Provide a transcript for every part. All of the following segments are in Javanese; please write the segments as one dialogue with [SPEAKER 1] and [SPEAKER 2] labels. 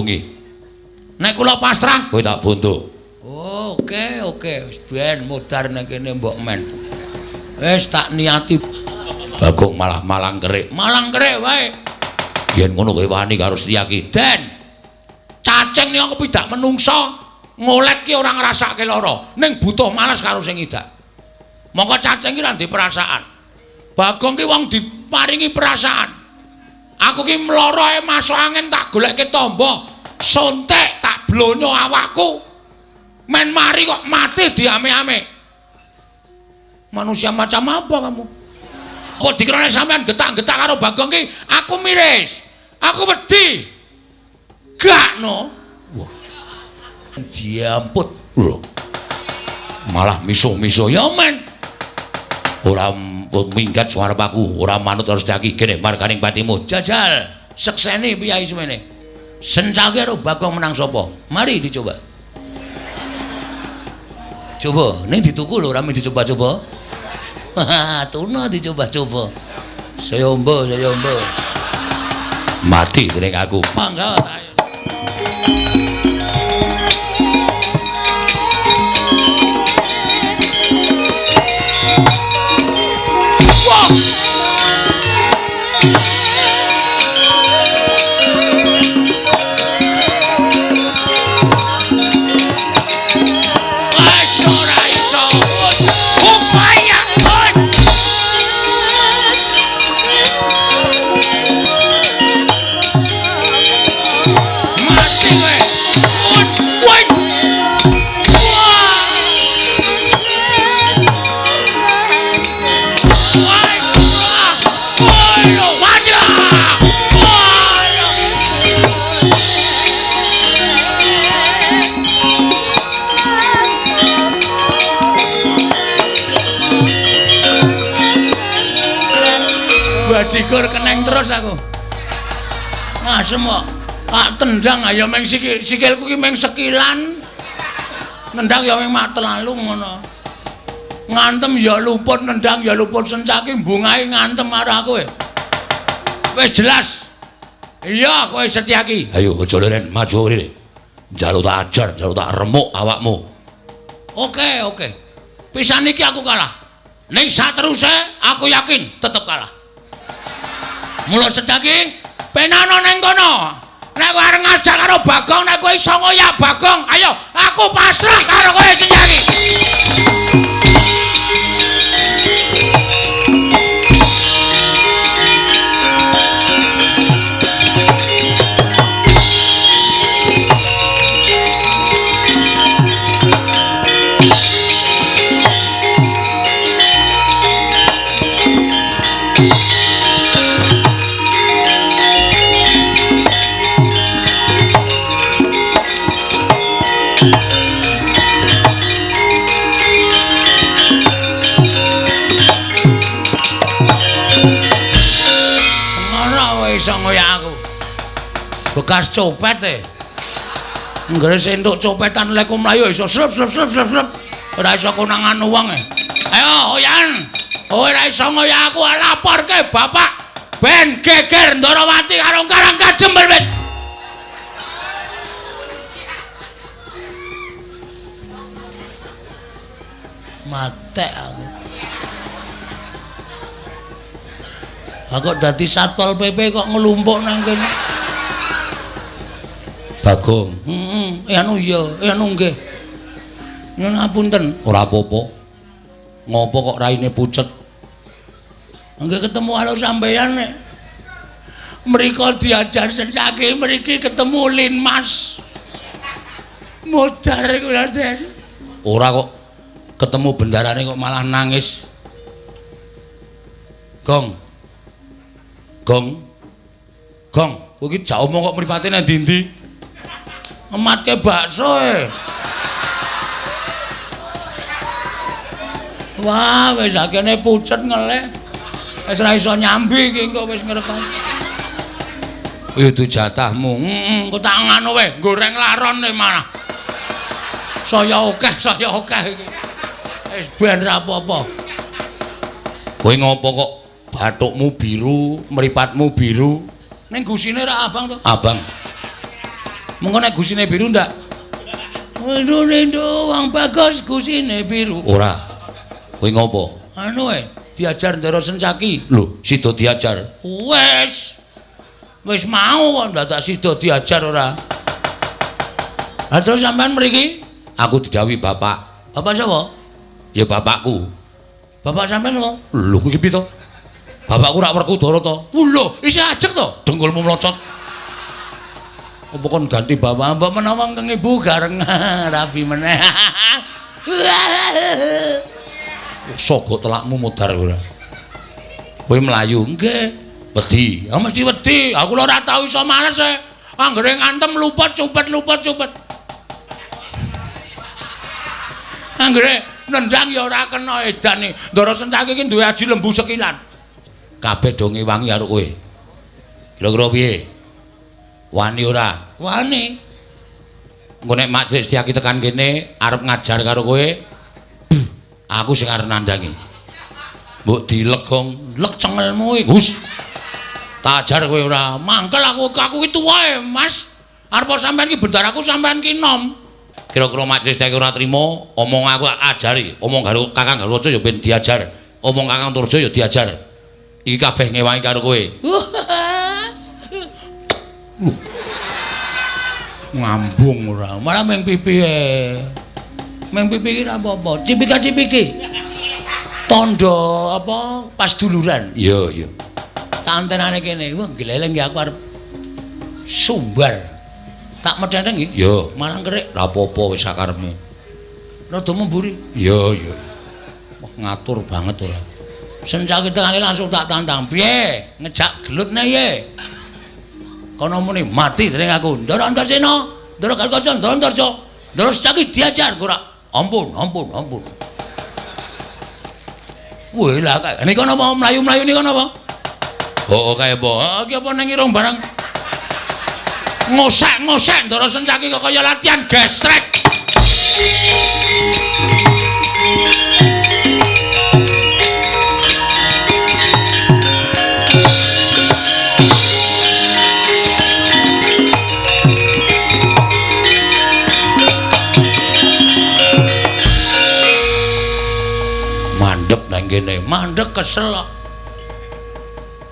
[SPEAKER 1] Nggih. Nek kula pasrah kowe tak bondo.
[SPEAKER 2] Oh, oke, oke. Wis ben modar ning kene mbok men. Wis tak niati.
[SPEAKER 1] Bagong malah malang kerik.
[SPEAKER 2] Malang kerik wae.
[SPEAKER 1] Yen ngono kowe wani karo Setyaki.
[SPEAKER 2] Den. Cacing nek kepidak menungsa ngolet ki ora ngrasake lara, ning butuh males karo sing ngidak. Mongko cacing ki ora ndek perasaan. Bagong ki wong diparingi perasaan. Aku ki mlara ae masuk angin tak golekke tamba, sontek tak blonyo awakku. Men mari kok mati diame-ame. Manusia macam apa kamu? Apa dikirane sampean getak-getak karo Bagong ki aku miris. Aku wedi. Gak no.
[SPEAKER 1] Wah.
[SPEAKER 2] Diamput.
[SPEAKER 1] Lho. Malah misuh-misuh
[SPEAKER 2] ya men.
[SPEAKER 1] Ora minggat suarep aku, ora manut karo Setyaki. Gene marganing patimu.
[SPEAKER 2] Jajal, sekseni piyai semene. Sencake karo Bagong menang sapa? Mari dicoba. Coba, ning dituku lho, ora mung dicoba-coba. Tuna dicoba-coba. Saya ombo, saya ombo.
[SPEAKER 1] Mati dening aku.
[SPEAKER 2] Mangga ayo. Bajigur keneng terus aku. Ngasem kok. Tak tendang ayo meng sikil, sikilku ki meng sekilan. Nendang ya meng matelalu ngono. Ngantem ya luput, nendang ya luput, Sencaki mbungahe ngantem karo aku. Wis jelas. Iya, kowe Setyaki.
[SPEAKER 1] Ayo aja leren, maju rene. Njaluk tak ajar, njaluk tak remuk awakmu.
[SPEAKER 2] Oke, oke. Pisan iki aku kalah. Ning sateruse aku yakin tetep kalah. Mula Setyaki penano ning kono. Nek kowe arep ngajak karo Bagong, nek kowe iso ngoyak Bagong, ayo aku pasrah karo kowe Setyaki. Bekas copet e. Nggere entuk copetan lek mlayu iso slep slep slep slep slep. Ora iso konangan wong e. Ayo oyan. Ora iso ngoyak aku laporke bapak ben geger Ndorowati karo Karang Kajembel wis. Matek aku. Aku dadi Satpol PP kok nglumpuk nang kene.
[SPEAKER 1] Bagong.
[SPEAKER 2] Heeh, anu iya, anu nggih. Nyuwun ngapunten.
[SPEAKER 1] Ora apa-apa. Ngopo kok raine pucet?
[SPEAKER 2] Nggih ketemu karo sampeyan nek mriko diajar Sencaki mriki ketemu Linmas. Modar iku Raden.
[SPEAKER 1] Ora kok ketemu bendarane kok malah nangis. Gong. Gong. Gong, kowe iki jak omong kok mripate nang ndi-ndi?
[SPEAKER 2] Ngematke bakso e. Wah, wis akene pucet ngelih. Wis ora iso nyambi iki engko wis ngrekam.
[SPEAKER 1] Itu jatahmu.
[SPEAKER 2] Heeh, engko tak nganu wae, goreng laron e malah. Saya akeh iki. Wis ben ra apa-apa.
[SPEAKER 1] Kowe ngopo kok bathukmu biru, mripatmu biru?
[SPEAKER 2] Ning gusine ra abang to?
[SPEAKER 1] Abang. Mengko nek gusine biru ndak? Rindu wong bagus gusine biru. Ora. Kowe ngopo? Anu diajar Ndara Sencaki. Lho, sida diajar. Wis. Wis mau kok ndadak sida diajar ora. Ha terus sampean mriki? Aku didhawuhi bapak. Bapak sapa? Ya bapakku. Bapak sampean apa? Lho kuwi piye to? Bapakku rak Werkudara to. Lho, isih ajeg to? Dengkulmu mlocot. Apa kon ganti bapak? Mbok menawa keng ibu gareng rabi meneh. Sogok telakmu modar ora. Kowe mlayu? Nggih. Wedi. Ya mesti wedi. Aku lho ora tau iso males e. Anggere ngantem luput cupet luput cupet. Anggere nendang ya ora kena edane. Ndara Sencaki iki duwe aji lembu sekilan. Kabeh do ngewangi karo kowe. Kira-kira piye? Wani ora? Wani. Engko nek Mak Cilik Setyaki tekan kene arep ngajar karo kowe, aku sing arep nandangi. Mbok dilegong, lek cengelmu iki. Hus. Tak ajar kowe ora. Mangkel aku iki tuwa e, Mas. Arep sampean iki bendaraku sampean ki nom. Kira-kira Mak Cilik Setyaki ora trimo, omong aku ajari, omong karo Kakang Garwaca ya ben diajar, omong Kakang Antarja ya diajar. Iki kabeh ngewangi karo kowe. Ngambung ora. Malah ming pipi e. Ming pipi iki ora apa-apa. Cipika-cipiki. Tandha apa pas duluran. Iya, iya. Tantenane kene. Wah, gleleng ki aku arep sumbar. Tak medhenteng iki. Iya, malah kerik. Ora apa-apa wis sakarepmu. Rada memburi. Iya, iya. Wah, ngatur banget ora. Sencaki tekane langsung tak tantang. Piye? Ngejak gelut ne ye? Kono muni mati dening aku. Ndara Antasena, Ndara Garkaca, Ndara Antarja. Ndara Sencaki diajar ora. Ampun, ampun, ampun. Wih lah kae. Nika napa mlayu-mlayu nika napa? Oh, kae apa? Ha iki apa ning irung barang. Ngosek-ngosek Ndara Sencaki kok kaya latihan gestrek. Mandek nang kene, mandek kesel kok.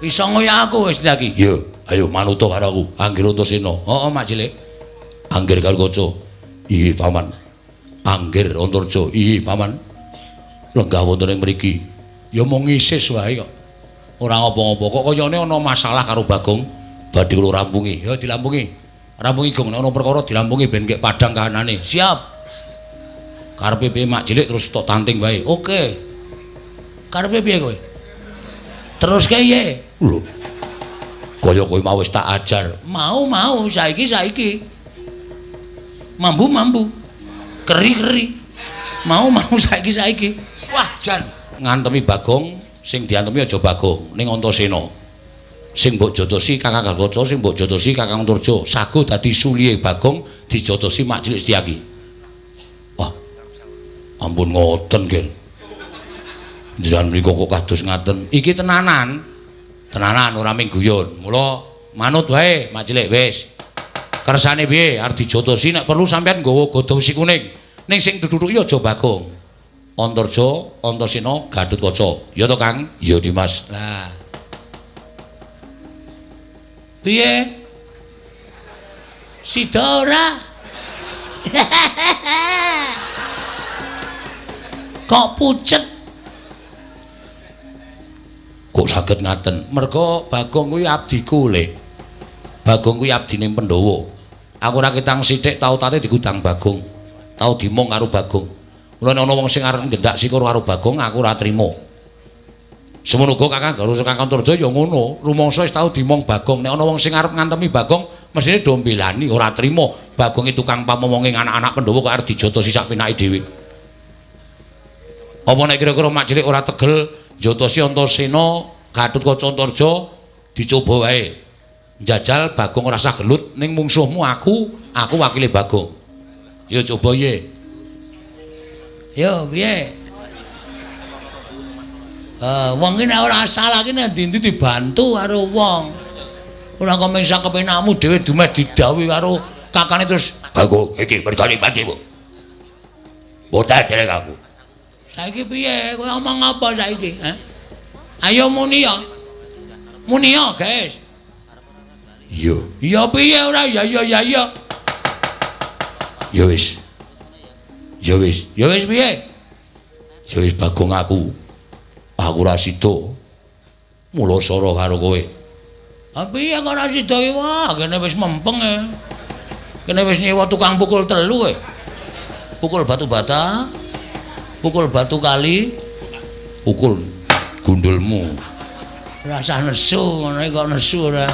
[SPEAKER 1] Iso ngoyak aku wis iki. Iya, ayo manut karo aku. Anggir Antasena. Heeh, Mak Cilik. Anggir Garkaca. Iya, Paman. Anggir Antarja. Iya, Paman. Lenggah wonten ing mriki. Ya mung ngisis wae kok. Ora ngapa-ngapa. Kok kayane ana masalah karo Bagong. Badhe kula rampungi. Ya dilampungi. Rampungi Gong, nek ana perkara dilampungi ben gek padhang kahanane. Siap. Karepe piye Mak Cilik terus tok tanting wae. Oke. Karepe piye kowe? Terus piye? Lho. Kaya kowe mau wis tak ajar. Mau-mau saiki-saiki. Mambu-mambu. Keri-keri. Mau-mau saiki-saiki. Wah, jan ngantemi Bagong, sing diantemi aja Bagong, ning Antasena. Sing mbok jotosi Kakang Garkaca, sing mbok jotosi Kakang Antarja, sago dadi sulihe Bagong dijotosi Mak Cilik Setyaki. Wah. Ampun ngoten, Ger. Jenengan menika kok kados ngaten. Iki tenanan. Tenanan ora mung guyon. Mula manut wae Mak Cilik wis. Kersane piye arep dijotosi nek perlu sampean nggawa gada wesi kuning. Ning sing dudhuki aja Bagong. Antarja, Antasena, Gatotkaca. Ya to, Kang? Iya, Dimas. Lah. Piye? Sida ora? Kok pucet? Kok saged ngaten? Merga Bagong kuwi abdiku, Le. Bagong kuwi abdine Pandhawa. Aku ora ketang sithik tau tate digudang Bagong. Tau dimong karo Bagong. Mula nek ana wong sing arep ngendak sikur karo Bagong, aku ora trima. Semono uga Kakang Garwa Kakang Antarja ya ngono, rumangsa wis tau dimong Bagong. Nek ana wong sing arep ngantemi Bagong, mesthine do mbelani, ora trima. Bagong iki tukang pamomonge anak-anak Pandhawa kok arep dijotosi sak penake dhewe. Apa nek kira-kira Mak Cilik ora tegel njotosi Antasena, Gatotkaca Antarja dicoba wae. Njajal Bagong ora usah gelut ning mungsuhmu aku, aku wakile Bagong. Ya coba ye. Yo piye? Wong iki nek ora salah iki nek ndi-ndi dibantu karo wong. Ora kok mung sak kepenakmu dhewe dumeh didhawuhi karo
[SPEAKER 2] Kakane terus
[SPEAKER 1] Bagong iki mergane patimu. Botah derek aku.
[SPEAKER 2] Saiki piye? Kowe ngomong apa saiki, ha? Ayo muni ya. Muni ya, guys.
[SPEAKER 1] Iya.
[SPEAKER 2] Ya piye ora? Ya ya ya ya.
[SPEAKER 1] Ya wis. Ya wis.
[SPEAKER 2] Ya wis piye?
[SPEAKER 1] Ya wis Bagong aku. Aku ora sida. Mula sora karo kowe.
[SPEAKER 2] Ha piye kok ora sida iki? Wah, kene wis mempeng e. Kene wis nyewa tukang pukul telu e. Pukul batu bata, pukul batu kali,
[SPEAKER 1] pukul gundulmu.
[SPEAKER 2] Rasah nesu ngono iki kok nesu ora.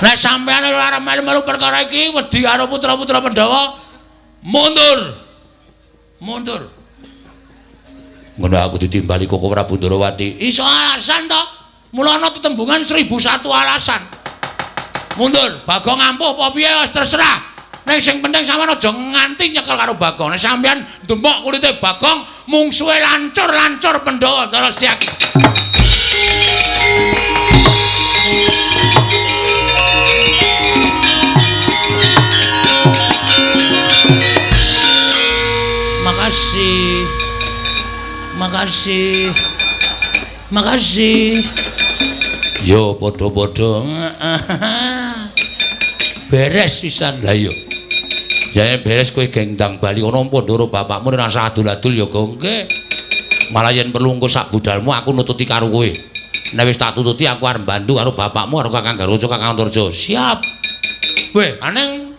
[SPEAKER 2] Nek sampeyan ora arep melu-melu perkara iki wedi karo putra-putra Pandhawa, mundur. Mundur.
[SPEAKER 1] Ngono aku ditimbali Koko Prabu Ndorowati.
[SPEAKER 2] Iso alasan to? Mula ana tetembungan 1001 alasan. Mundur, Bagong ampuh apa piye wis terserah. Ning sing penting sampeyan aja nganti nyekel karo Bagong. Nek sampeyan ndemok kulite Bagong, mungsuhe lancur-lancur Pandhawa Ndara Setyaki. Makasih. Makasih. Makasih.
[SPEAKER 1] Yo padha-padha.
[SPEAKER 2] Beres pisan.
[SPEAKER 1] Lah iya. Jane beres kowe gendang bali ana Pandhara bapakmu ora usah adul-adul ya Gong.
[SPEAKER 2] Nggih.
[SPEAKER 1] Malah yen perlu engko sak budalmu aku nututi karo kowe. Nek wis tak tututi aku arep mbantu karo bapakmu karo Kakang Garuca Kakang Antarja.
[SPEAKER 2] Siap. Weh, aneng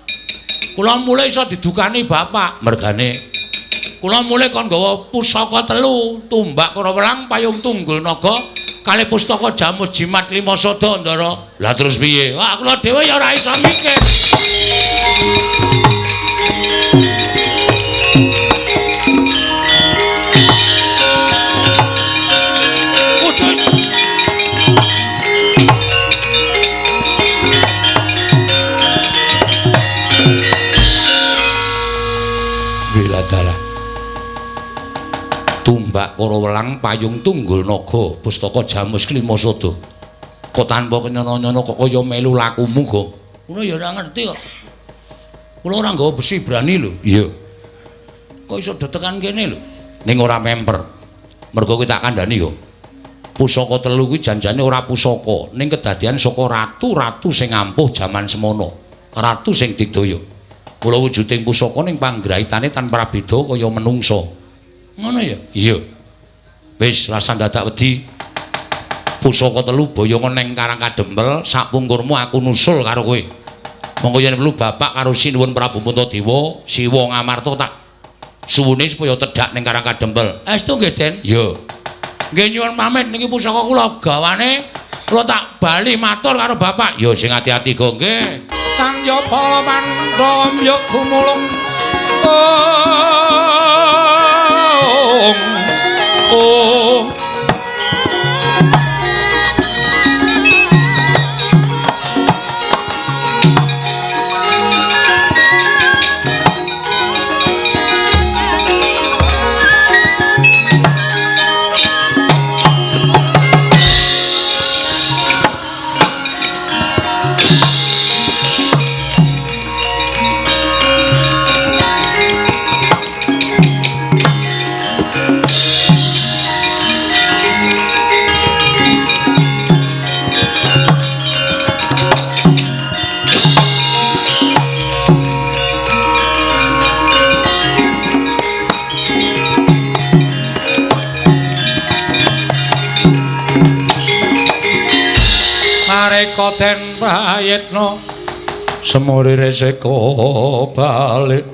[SPEAKER 2] kula mulih iso didukani bapak.
[SPEAKER 1] Mergane
[SPEAKER 2] kula mulih kon nggawa pusaka telu, tumbak Karawelang, payung tunggul naga, kalih pustaka jamus jimat lima sada, Ndara.
[SPEAKER 1] Lah terus piye?
[SPEAKER 2] Wah, kula dhewe ya ora iso mikir. Ucus.
[SPEAKER 1] Wiladara. Tumbak Karawelang, payung tunggul naga, pustaka jamus klima sada. Kok tanpa kenyono-nyono kok kaya melu lakumu, Gong?
[SPEAKER 2] Kula ya ora ngerti kok. Kula ora nggawa besi brani lho.
[SPEAKER 1] Iya.
[SPEAKER 2] Kok iso detekan kene lho?
[SPEAKER 1] Ning ora memper. Mergo kowe tak kandhani, Gong. Pusaka telu kuwi janjane ora pusaka, ning kedadian saka ratu-ratu sing ampuh jaman semono. Ratu sing digdaya. Mula wujuding pusaka ning panggraitane tanpa prabeda kaya menungsa.
[SPEAKER 2] Ngono ya?
[SPEAKER 1] Iya. Wis rasah dadak wedi. Pusaka telu boyongan ning Karang Kadempel, sapungkurmu aku nusul karo kowe. Monggo yen perlu bapak karo Sinuwun Prabu Puntadewa, Siwa Ngamarta tak suwune supaya tedhak ning Karang Kadempel.
[SPEAKER 2] Estu nggih, Den?
[SPEAKER 1] Iya.
[SPEAKER 2] Nggih nyuwun pamit niki pusaka kula gawane, kula tak bali matur karo bapak.
[SPEAKER 1] Ya sing ati-ati go nggih.
[SPEAKER 3] Tanya para Pandhawa ya gumulung. Oh. Mareka den prayitna
[SPEAKER 1] semuri reseka balik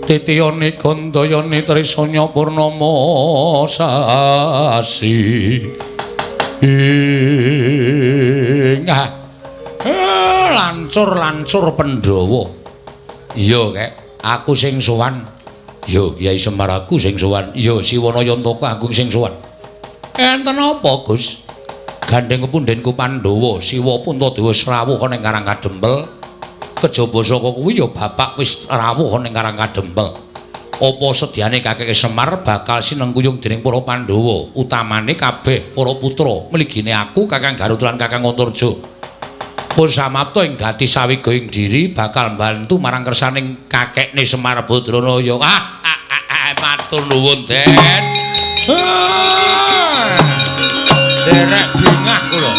[SPEAKER 1] titiyani gandayani trisanya purnama sasi ing lancur-lancur Pandhawa. Iya kek, aku sing sowan. Yo Kyai Semar aku sing sowan. Yo Siwana Yantaka aku sing sowan. Enten apa, Gus? Gandeng kepundhenku Pandhawa, Siwa Puntadewa srawuh ning Karang Kadempel. Kejaba saka kuwi ya bapak wis rawuh ning Karang Kadempel. Apa sedyane Kakek Semar bakal sinengkuyung dening para Pandhawa, utamane kabeh para putra mligine aku Kakang Garut lan Kakang Antarja.
[SPEAKER 2] Pun samapta ing gati sawiga ing diri bakal mbantu marang kersaning kakekne Semar Badranaya. Matur nuwun, Den. Derek bingah kula.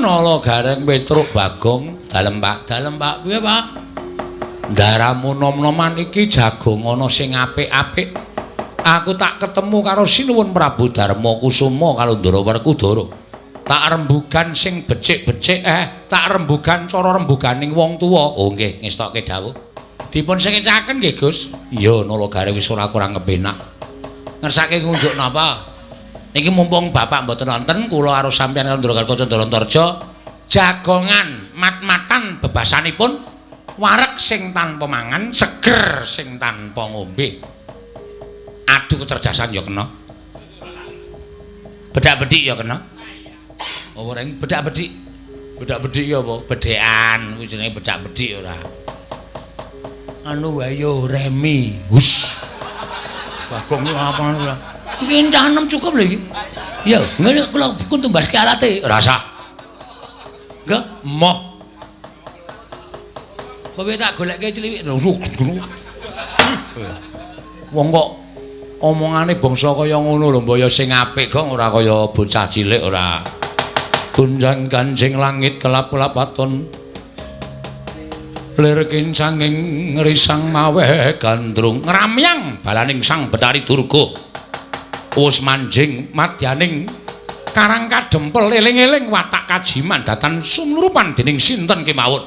[SPEAKER 2] Nala Gareng Petruk Bagong, dalem Pak, dalem Pak, piye Pak? Ndaramu nom-noman iki jagongan ana sing apik-apik. Aku tak ketemu karo Sinuwun Prabu Darma Kusuma karo Ndara Werkudara. Tak rembugan sing becik-becik, tak rembugan cara rembuganing wong tuwa. Oh nggih, ngestokke dawuh. Dipun sengecaken nggih, Gus. Iya, Nala Gareng wis ora kurang kepenak. Ngersake ngunjuk napa? Niki mumpung bapak mboten wonten, kula karo sampeyan karo Ndara Kaca Ndara Antarja jagongan mat-matan bebasanipun wareg sing tanpa mangan, seger sing tanpa ngombe. Adu kecerdasan ya kena. Bedak-bedik ya kena. Oh, reng bedak-bedik. Bedak-bedik ya apa? Bedekan kuwi jenenge bedak-bedik ora. Anu wae yo remi. Hus. Bagong iki apa ngono. Iki cah enem cukup lho iki. Ya, ngene kula kun tumbaske alate. Ora usah. Enggak, moh. Kowe tak golekke cliwik. Wong kok omongane bangsa kaya ngono lho, mbaya sing apik kok ora kaya bocah cilik ora. Gunjang ganjing langit kelap-kelapaton. Lir kincanging ngrisang maweh gandrung ngramyang balaning Sang Betari Durga. Wus manjing madyaning karang kadempel eling-eling watak kajiman datan sumrupan dening sinten kemawon.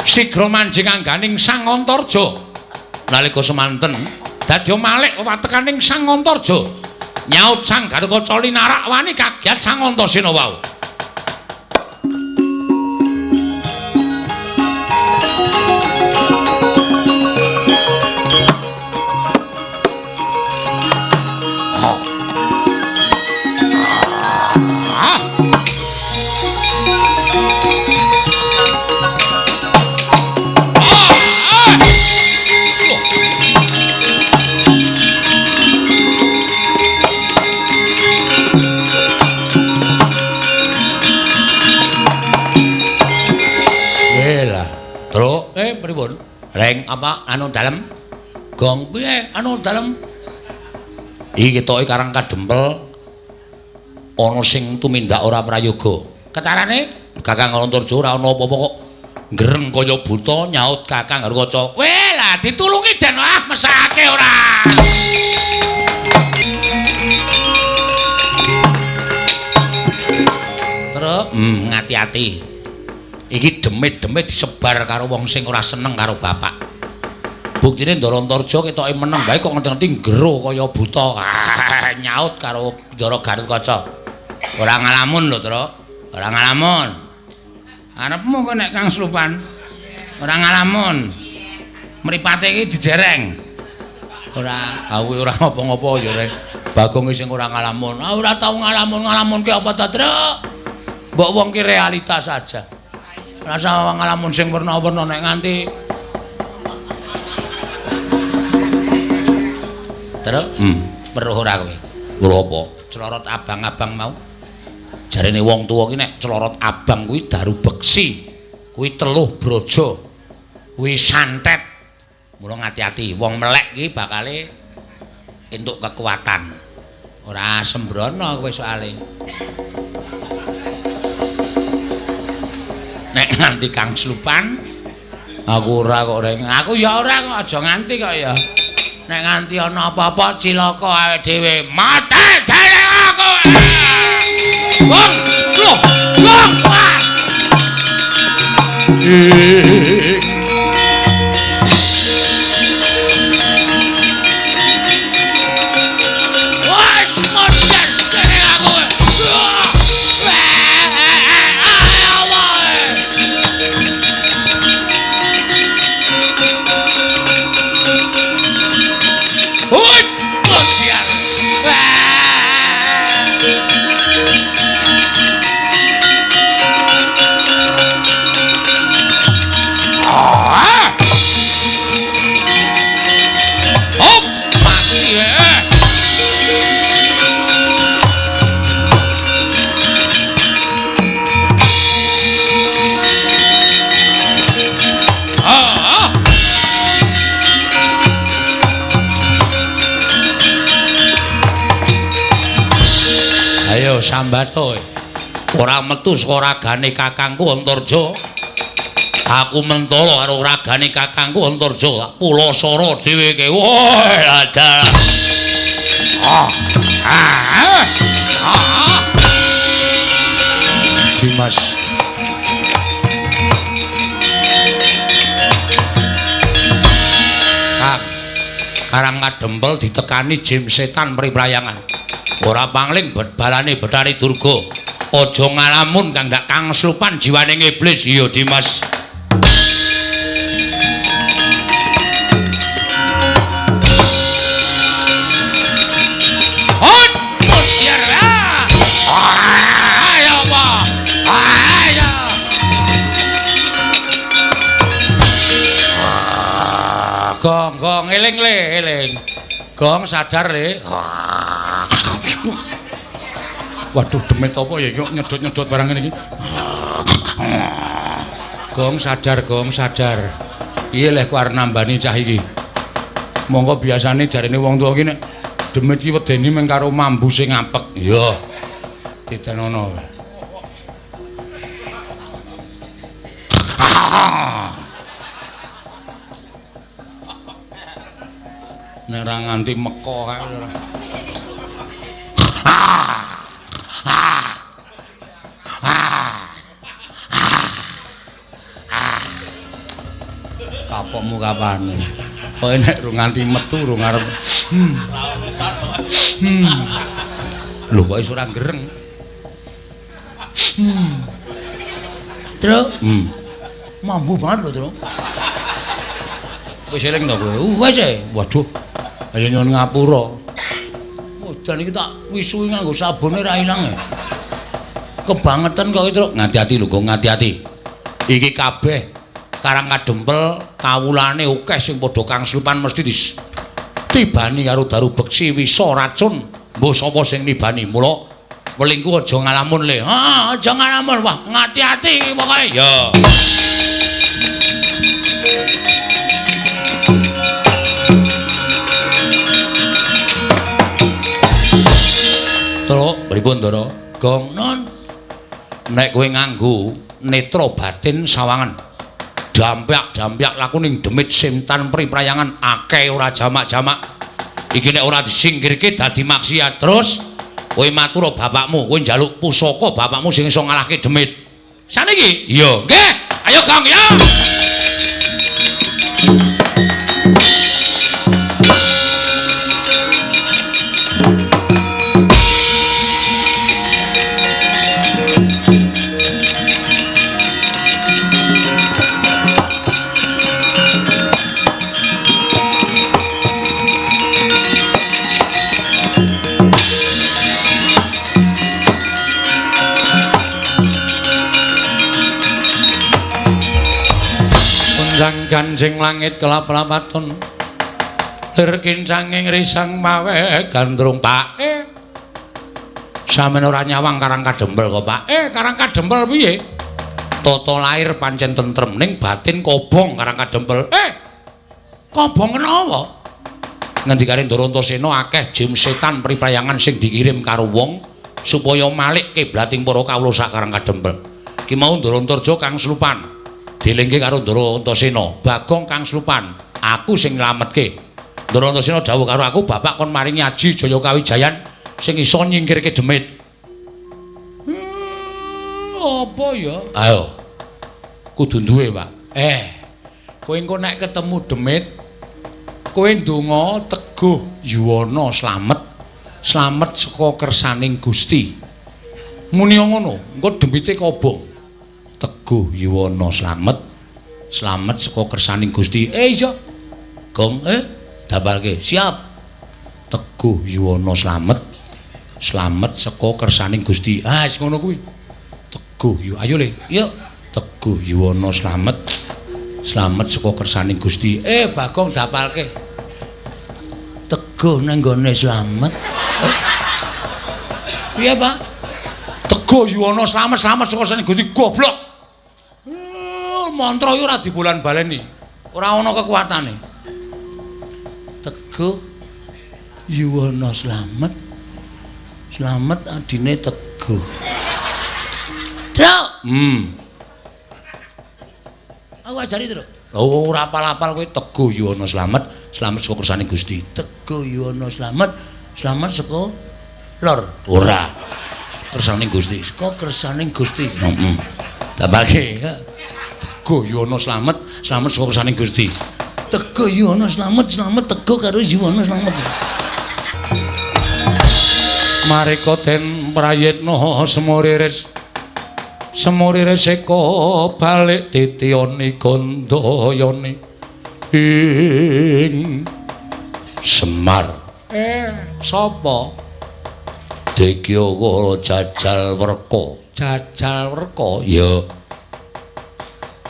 [SPEAKER 2] Sigra manjing angganing Sang Antarja. Nalika semanten dadi malik watekaning Sang Antarja. Nyaut Sang Garukaca linarak wani kagiat Sang Antasena wau. Reng apa anu dalem gong piye anu dalem iki ketoke karang kadempel ana sing tumindak ora prayoga kecarane Kakang Antarja ora ana apa-apa kok ngreng kaya buta nyaut Kakang Garukaca weh lah ditulungi den ah mesake ora. Terus ngati-ati iki demit-demit disebar karo wong sing ora seneng karo bapak. Buktine Ndara Antarja ketoke meneng bae kok ngerti-ngerti ngero kaya buta. Nyaut karo Ndara Garukaca. Ora ngalamun lho, Tru. Ora ngalamun. Arepmu kok nek Kang Slupan. Ora ngalamun. Mripate iki dijereng. Ora, aku ora ngopo-ngopo ya rek. Bagong sing ora ngalamun. Ah ora tau ngalamun-ngalamun ki apa ta, Tru? Mbok wong ki realitas aja. Rasa ngalamun sing werna-werna nek nganti terus weruh ora kowe? Weruh apa? Celorot abang-abang mau. Jarene wong tuwa ki nek celorot abang kuwi daru beksi, kuwi teluh brojo, kuwi santet. Mula ngati-ati, wong melek ki bakale entuk kekuatan. Ora sembrono kowe soale. Nek nganti Kang Slupan aku ora kok reng. Aku ya ora kok aja nganti kok ya. Nek nganti ana apa-apa cilaka awake dhewe. Mate dhewe aku. Wong, lho, wong. Wes modar dhewe aku. Ayo sambato. Ora metu saka ragane kakangku Antarja. Aku mentolo karo ragane kakangku Antarja. Pulasara dheweke. Woi, dalah. Ah. Ah. Ah. Dimas. Kang, Karang Kadempel ditekani jim setan priprayangan. Ora pangling balane Bathari Durga. Aja ngalamun kang ndak kang slupan jiwane iblis. Iya Dimas. Gong, gong, eling le, eling. Gong sadar le. Waduh, demit apa ya iki nyedot-nyedot barang ngene iki. Gong sadar, gong sadar. Piye leh ku arep nambani cah iki? Monggo biasane jarene wong tuwa iki nek demit iki wedeni mung karo mambu sing apek. Iya. Ditenono. Nek ora nganti meko kae ora. Kapokmu kapan? Kowe nek ora nganti metu ora ngarep. Lho kok iso ora gereng? Truk. Mambu banget lho, Truk. Wis eling to kowe? Wis e. Waduh. Ayo nyuwun ngapura. Udan iki tak wisuhi nganggo sabune ra ilang e. Kebangetan kok iki, Truk. Ngati-ati lho, Gong, ngati-ati. Iki kabeh Karang Kadempel kawulane akeh sing padha kang slupan mesti ditibani karo daru beksi wisa racun. Mbuh sapa sing nibani? Mula welingku aja ngalamun le. Ha, aja ngalamun. Wah, ngati-ati pokoke. Ya. Truk, pripun Ndara? Gong non. Nek kowe nganggo netra batin sawangan. Dampyak-dampyak laku ning demit simtan priprayangan akeh ora jamak-jamak. Iki nek ora disingkirke dadi maksiat. Terus kowe matur bapakmu, kowe njaluk pusaka bapakmu sing iso ngalahke demit. Saniki? Iya, nggih. Ayo Gong ya. Ganjing langit kelap-lapatun lir kincanging risang mawe gandrung. Pak, sampeyan ora nyawang Karang Kadempel kok, Pak? Karang Kadempel piye? Tata lahir pancen tentrem ning batin kobong Karang Kadempel. Kobong kenapa? Ngendikane Ndara Antasena akeh jim setan priprayangan sing dikirim karo wong supaya malik kiblating para kawula sak Karang Kadempel. Ki mau Ndara Antarja kang slupan. Dilingke karo Ndara Antasena, Bagong kang slupan, aku sing nylametke. Ndara Antasena dawuh karo aku, bapak kon maringi aji Jaya Kawijayan sing iso nyingkirke demit. Apa ya? Ayo. Kudu duwe, Pak. Kowe engko nek ketemu demit, kowe ndonga teguh yuwana slamet, slamet saka kersaning Gusti. Muni ngono, engko demite kobong. Teguh yuwana slamet, slamet saka kersaning Gusti. Iya. Gong, dapalke. Siap. Teguh yuwana slamet, slamet saka kersaning Gusti. Ah, wis ngono kuwi. Teguh yu, ayo le. Yuk. Teguh yuwana slamet, slamet saka kersaning Gusti. Bagong dapalke. Teguh nang nggone slamet. Piye, Pak? Teguh yuwana slamet, slamet saka kersaning Gusti. Goblok. Mantra iki ora dibolan-baleni. Ora ana kekuatane. Teguh yuwana slamet,
[SPEAKER 1] Slamet adine Teguh. Truk. Aku ajari, Truk. Oh, ora apal-apal kowe. Teguh Yuwana Slamet, Slamet saka kersane Gusti. Teguh Yuwana Slamet, Slamet saka lor. Ora. Kersane Gusti. Saka kersane Gusti. Heeh. Tambahke. Teguh Yuwana Slamet, Slamet saka kersane Gusti. Teguh Yuwana Slamet, Slamet Teguh karo Yuwana Slamet.
[SPEAKER 3] Mareka den prayitna semuriris. Semuriris eka balik titiyani gandayani ing
[SPEAKER 1] Semar.
[SPEAKER 3] Sapa?
[SPEAKER 1] Dikya Jajal Werka.
[SPEAKER 3] Jajal Werka?
[SPEAKER 1] Ya.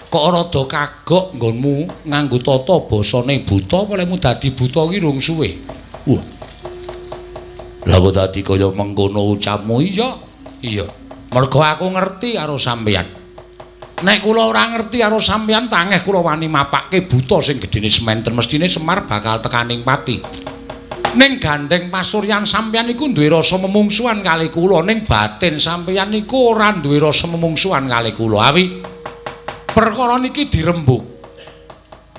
[SPEAKER 3] Kok rada kagok nggonmu nganggo tata basane buta apa lemu dadi buta ki rung suwe?
[SPEAKER 1] Wah. Lah kok dadi kaya mengkono ucapmu?
[SPEAKER 3] Iya. Iya. Mergo aku ngerti karo sampeyan. Nek kula ora ngerti karo sampeyan tangeh kula wani mapake buta sing gedene sementen mestine Semar bakal tekaning pati. Ning gandeng pasuryan sampeyan iku duwe rasa memungsuhan kali kula, ning batin sampeyan niku ora duwe rasa memungsuhan kali kula. Awi perkara niki dirembug.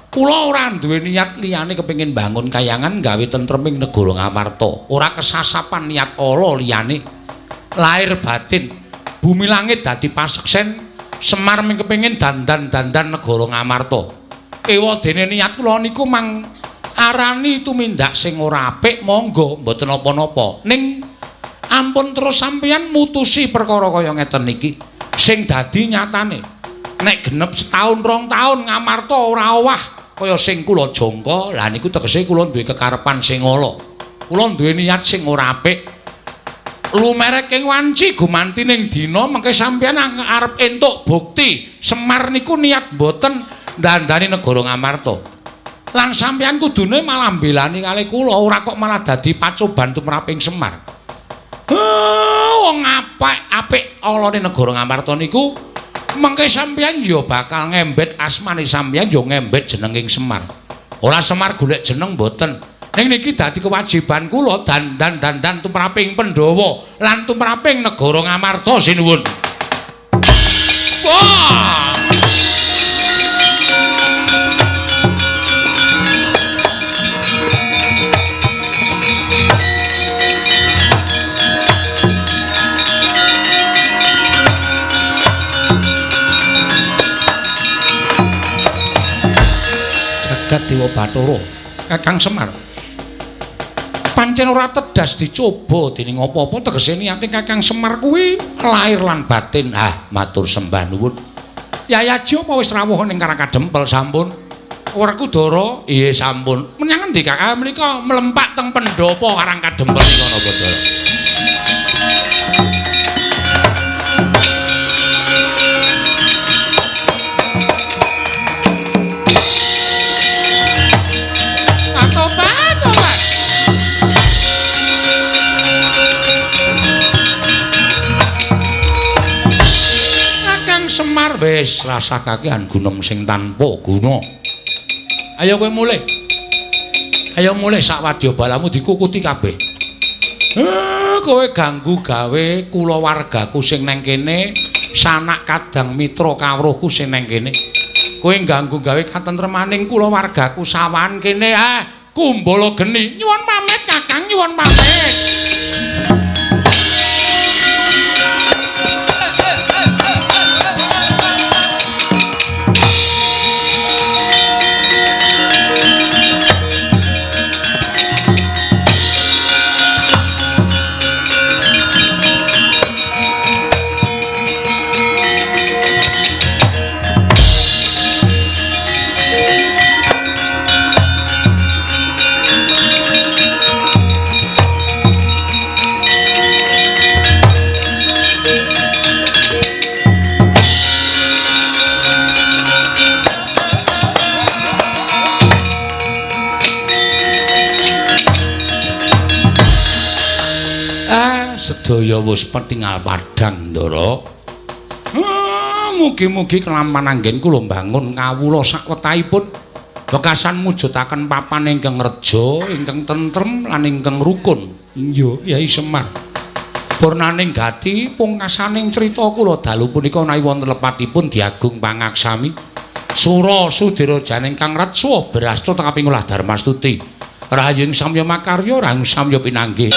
[SPEAKER 3] Kula ora duwe niat liyane kepengin bangun kayangan gawe tentreming negara Ngamarta. Ora kesasapan niat ala liyane. Lahir batin bumi langit dadi paseksen Semar ming kepengin dandan-dandan negara Ngamarta. Ewa dene niat kula niku mang arani tumindak sing ora apik monggo mboten napa-napa. Ning ampun terus sampeyan mutusi perkara kaya ngeten niki sing dadi nyatane. Nek genep setahun rong taun Ngamarta ora owah kaya sing kula jangka, lah niku tegese kula duwe kekarepan sing ala. Kula duwe niat sing ora apik. Lumerek ing wanci gumanti ning dina mengke sampeyan arep entuk bukti Semar niku niat mboten ndandani negara Ngamarta. Lan sampeyan kudune malah mbelani kalih kula, ora kok malah dadi pacoban tumraping Semar. Wong apik-apik alane negara Ngamarta niku mengke sampeyan ya bakal ngembet asmane sampeyan ya ngembet jenenging Semar. Ora Semar golek jeneng mboten. Ning niki dadi kewajiban kula dandan-dandan tumraping Pandhawa lan tumraping negara Ngamarta sinuwun. Wah! Jagat Dewa Bathara, Kakang Semar. Pancen ora tedas dicoba dening apa-apa tegese niate Kakang Semar kuwi lahir lan batin.
[SPEAKER 1] Ah, matur sembah nuwun.
[SPEAKER 3] Yayaji apa wis rawuh ning Karang Kadempel sampun? Werkudara? Iya sampun. Menyang endi Kakang? Menika mlempak teng pendhapa Karang Kadempel nika napa Ndara? Semar wis rasah kakehan gunem sing tanpa guna. Ayo kowe mulih. Ayo mulih sak wadya balamu dikukuti kabeh. Kowe ganggu gawe kulawargaku sing neng kene, sanak kadang mitra kawruhku sing neng kene. Kowe ganggu gawe katentremaning kulawargaku sawan kene. Kumbala geni. Nyuwun pamit Kakang, nyuwun pamit.
[SPEAKER 1] Sedaya wis petingal padhang, Ndara.
[SPEAKER 3] Mugi-mugi kelampan anggen kula mbangun kawula sakwetahipun wekasan mujudaken papan ingkang reja, ingkang tentrem lan ingkang rukun. Iya, Yai Semar. Purnaning gati pungkasaning crita kula dalu punika menawi wonten lepatipun diagung pangaksami. Sura sudira janing kang retsa brasta kaping olah darmastuti. Rahayung samya makarya, rahayung samya pinanggih.